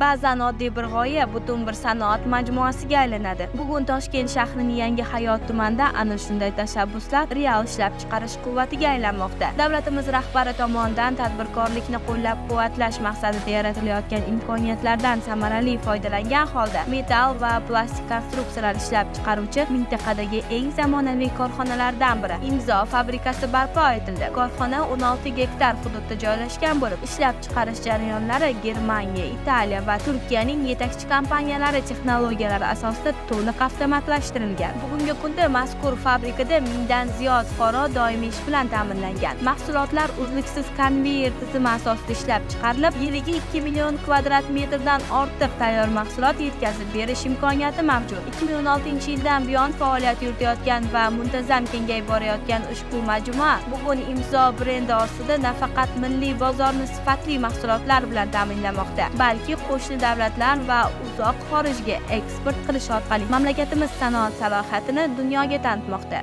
Ba'zan oddiy bir g'oya butun bir sanoat majmuasiga aylanadi. Bugun Toshkent shahrining Yangi Hayot tumanida ana shunday tashabbuslar real ishlab chiqarish quvvatiga aylanmoqda. Davlatimiz rahbari tomonidan tadbirkorlikni qo'llab-quvvatlash maqsadida yaratilayotgan imkoniyatlardan samarali foydalangan holda metall va plastik konstruksiyalar ishlab chiqaruvchi mintaqadagi eng zamonaviy korxonalardan biri Imzo fabrikasi barpo etildi. Korxona 16 gektar hududda joylashgan bo'lib, ishlab chiqarish jarayonlari Germaniya, Italiya va Turkiyaning yetakchi kompaniyalari texnologiyalari asosida to'liq avtomatlashtirilgan. Bugungi kunda mazkur fabrikada 1000 dan ziyod fuqaro doimiy ish bilan ta'minlangan. Mahsulotlar uzluksiz konveyer tizimi asosida ishlab chiqarilib, yiliga 2 million kvadrat metrdan ortiq tayyor mahsulot yetkazib berish imkoniyati mavjud. 2016 yildan buyon faoliyat yuritayotgan va muntazam kengayib borayotgan ushbu majmua bugun Imzo brendi ostida nafaqat milliy bozorni sifatli mahsulotlar bilan ta'minlamoqda, balki qo'shni davlatlar va uzoq xorijga eksport qilish orqali mamlakatimiz sanoat salohiyatini dunyoga tanitmoqda.